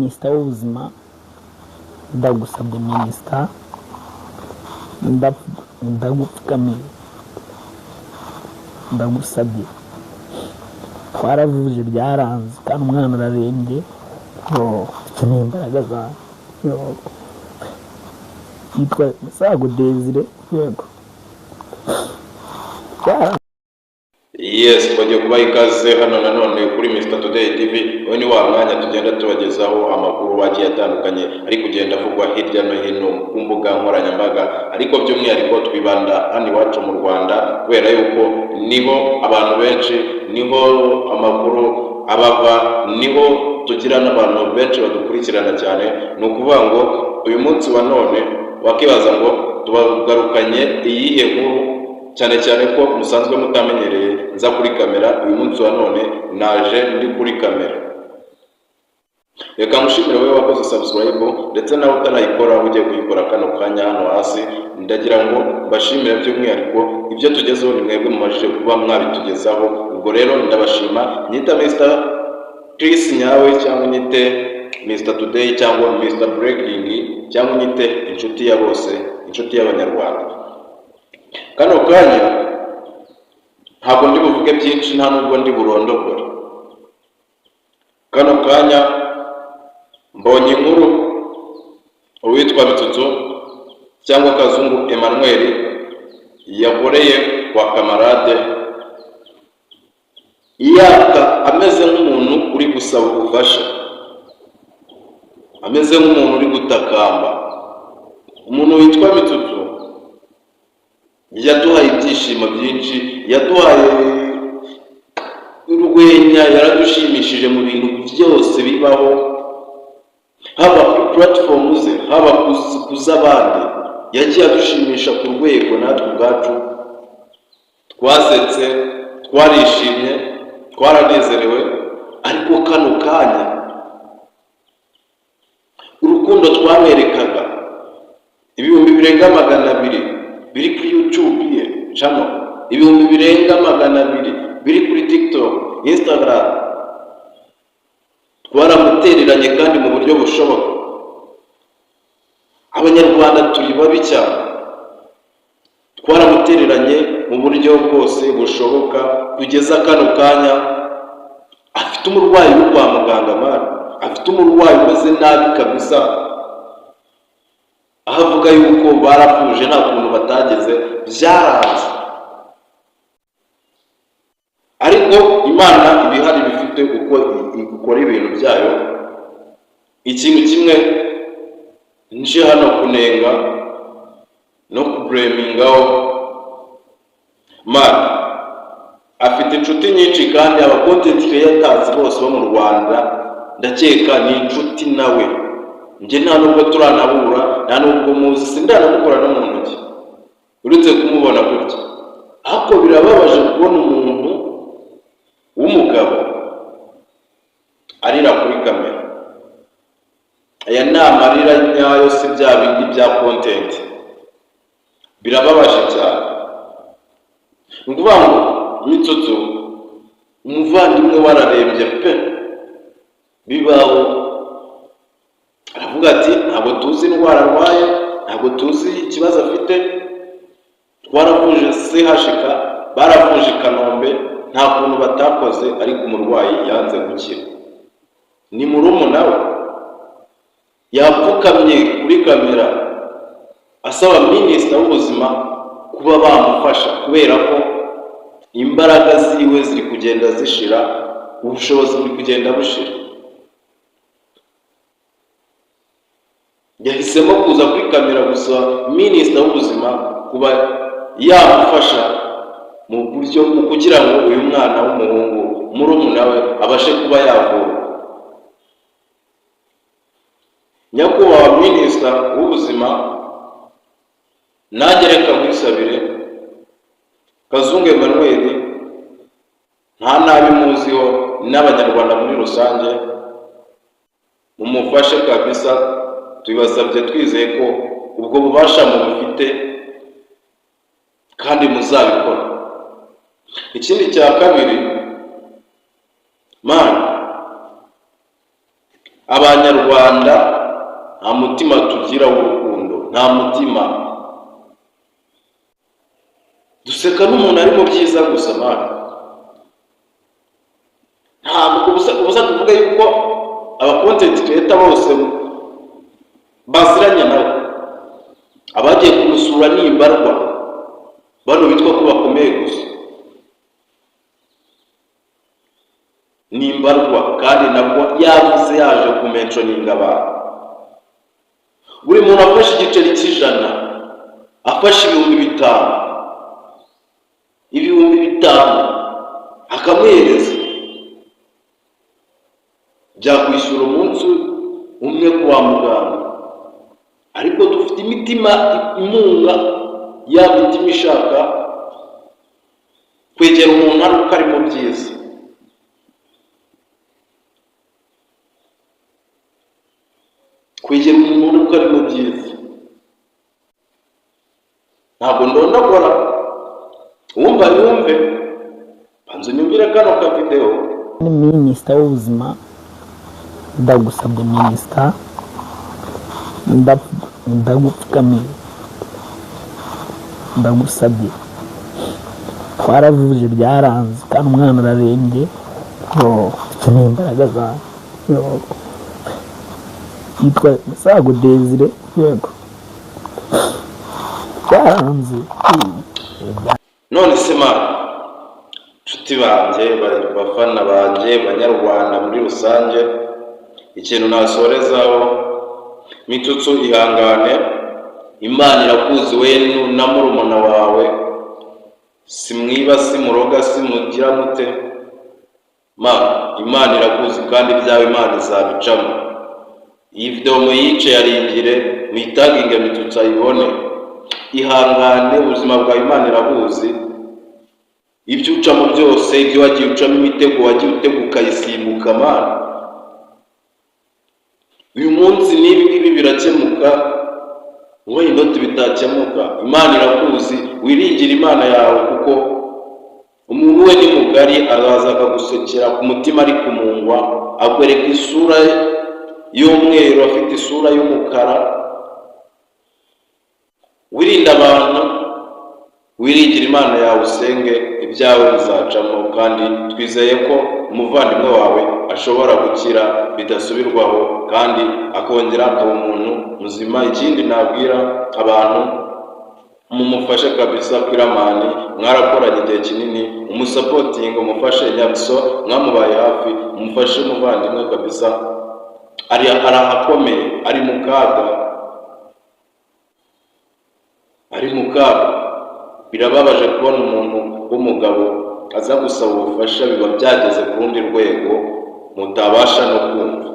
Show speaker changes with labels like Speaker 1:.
Speaker 1: Minisita w'ubuzima, ndagusabye minisita, ndagupfukamiye, ndagusabye. Twaravuje byaranze kandi umwana ararembye.
Speaker 2: Yo.
Speaker 1: Dukeneye imbaraga zawe.
Speaker 2: Yo.
Speaker 1: Yitwa Misago Desire.
Speaker 2: Yego.
Speaker 1: Byaranze.
Speaker 3: Yes, twagiye kubaha ikaze hano nanone kuri Mr Today TV. Uyu ni wa mwanya tugenda tubagezaho amakuru agiye atandukanye ari kugenda avugwa hirya no hino ku mbuga nkoranyambaga, ariko by'umwihariko twibanda hano iwacu mu Rwanda kubera yuko niho abantu benshi, niho amakuru abava, niho tugira n'abantu benshi badukurikirana cyane. Ni ukuvuga ngo uyu munsi wa none wakibaza ngo tubagarukanye iyihe nkuru, cyane cyane ko musanzwe mutamenyereye nza kuri kamera. Uyu munsi wa none naje ndi kuri kamera. Reka ngushimire wowe wakoze subscribe, ndetse nawe utarayikora ugiye kuyikora kano kanya hano hasi. Ndagira ngo mbashimire by'umwihariko, ibyo tugezeho ni mwebwe mumajije kuba mwabitugezaho. Ubwo rero ndabashima. Nyita Mr Chris nyawe, cyangwa nyite Mr Today, cyangwa Mr Breaking, cyangwa nyite inshuti ya bose, inshuti y'Abanyarwanda. Kano kanya ntabwo ndi buvuge byinshi, nta nubwo ndi burondogore. Kano kanya mbonye inkuru, uwitwa Mitsutsu cyangwa Kazungu Emmanuel yakoreye kwa Kamarade, yaka ameze nk'umuntu uri gusaba ubufasha, ameze nk'umuntu uri gutakamba. Umuntu witwa Mitsutsu yaduhaye ibyishimo byinshi, yaduhaye urwenya, yaradushimishije mu bintu byose bibaho, haba kuri platform ze, haba ku z'abandi. Yagiye adushimisha ku rwego natwe ubwacu twasetse, twarishimye, twaranezerewe. Ariko kano kanya urukundo twamwerekaga, 200,000 biri kuri YouTube ye channel, 200,000 biri kuri TikTok, Instagram, twaramutereranye kandi mu buryo bushoboka. Abanyarwanda turi babi cyane. Twaramutereranye mu buryo bwose bushoboka kugeza kano kanya afite umurwayi wo kwa muganga. Mani, afite umurwayi umeze nabi kabisa, aho avuga yuko baravuje nta kuntu batageze, byaranze. Ariko Imana ibihari bifite uko ikora ibintu byayo. Ikintu kimwe nje hano kunenga no kuburemingaho, man, afite inshuti nyinshi kandi aba content creators bose bo mu Rwanda ndakeka ni inshuti nawe. Njye nta nubwo turanahura, nta nubwo muzi, sindanamukora no mu ntoki uretse kumubona gutya. Ariko birababaje kubona umuntu w'umugabo arira kuri kamera. Aya ni amarira nyayo, si bya bindi bya content. Birababaje cyane. Ni ukuvuga ngo Mitsutsu umuvandimwe wararembye pe, bibaho. Aravuga ati: "Ntabwo tuzi indwara arwaye, ntabwo tuzi ikibazo afite. Twaravuje CHK, baravuje i Kanombe, nta kuntu batakoze, ariko umurwayi yanze gukira." Ni murumuna we. Yapfukamye kuri kamera asaba minisita w'ubuzima kuba bamufasha, kubera ko imbaraga ziwe ziri kugenda zishira, ubushobozi buri kugenda bushira. Yahisemo kuza kuri kamera gusa minisita w'ubuzima kuba yamufasha mu buryo mu kugira ngo uyu mwana w'umuhungu, murumuna we, abashe kuba yavurwa. Nyakubahwa minisita w'ubuzima, nanjye reka nkwisabire. Kazungu Emmanuel nta nabi muziho n'Abanyarwanda muri rusange, mumufashe kabisa. Tubibasabye twizeye ko ubwo bubasha mubufite kandi muzabikora. Ikindi cya kabiri, man, Abanyarwanda nta mutima tugira w'urukundo, nta mutima. Duseka n'umuntu ari mu byiza gusa, man. Ntabwo ubusa tuvuga yuko aba content creator bose baziranye nawe. Abagiye kumusura ni imbarwa, bano bitwa ko bakomeye gusa ni imbarwa, kandi nabwo yavuze yaje kumentioninga abantu. Buri muntu afashe igiceri cy'ijana, afashe 5000, 5000 akamuhereza, byakwishyura umunsi umwe kwa muganga. Ariko dufite imitima imunga, ya mitima ishaka kwegera umuntu ari uko ari mu byiza. Kwegera umuntu uko ari mu byiza. Ntabwo ndondogora, wumva yumve, banza unyumvire kano ka video.
Speaker 1: Ni minisita w'ubuzima, ndagusabye minisita, ndagupfukamiye, ndagusabye. Twaravuje byaranze, kandi umwana ararembye. Dukeneye imbaraga zawe. Yitwa Misago Desire. Yego, byaranze.
Speaker 3: None se man, nshuti banjye, bafana banjye, banyarwanda muri rusange, ikintu nasorezaho: Mitsutsu, ihangane, Imana irakuzi we na murumuna wawe. Simwiba, simuroga, simugira mute. Ma Imana irakuzi, kandi ibyawe Imana izabicamo. Iyi video muyice yaringire, muyitaginge Mitsutsu ayibone. Ihangane, ubuzima bwawe Imana irabuzi, ibyo ucamo byose, ibyo wagiye ucamo, imitego wagiye utega ukayisimbuka. Mana, uyu munsi n'ibi ngibi birakemuka, wenda bitakemuka. Imana irakuzi, wiringire Imana yawe, kuko umuntu we ni mugari, araza akagusekera ku mutima ari kumungwa, akwereka isura y'umweru afite isura y'umukara. Wirinde abantu, wiringire Imana yawe, usenge, ibyawe bizacamo. Kandi twizeye ko umuvandimwe wawe ashobora gukira bidasubirwaho, kandi akongera akaba umuntu muzima. Ikindi nabwira abantu, mumufashe kabisa. Killaman mwarakoranye igihe kinini, umusupportinga, umufashe. Nyabiso mwamubaye hafi, umufashe umuvandimwe kabisa. Ari ahakomeye, ari mu kaga, ari mu kaga. Birababaje kubona umuntu w'umugabo aza gusaba ubufasha, biba byageze ku rundi rwego mutabasha no kumva.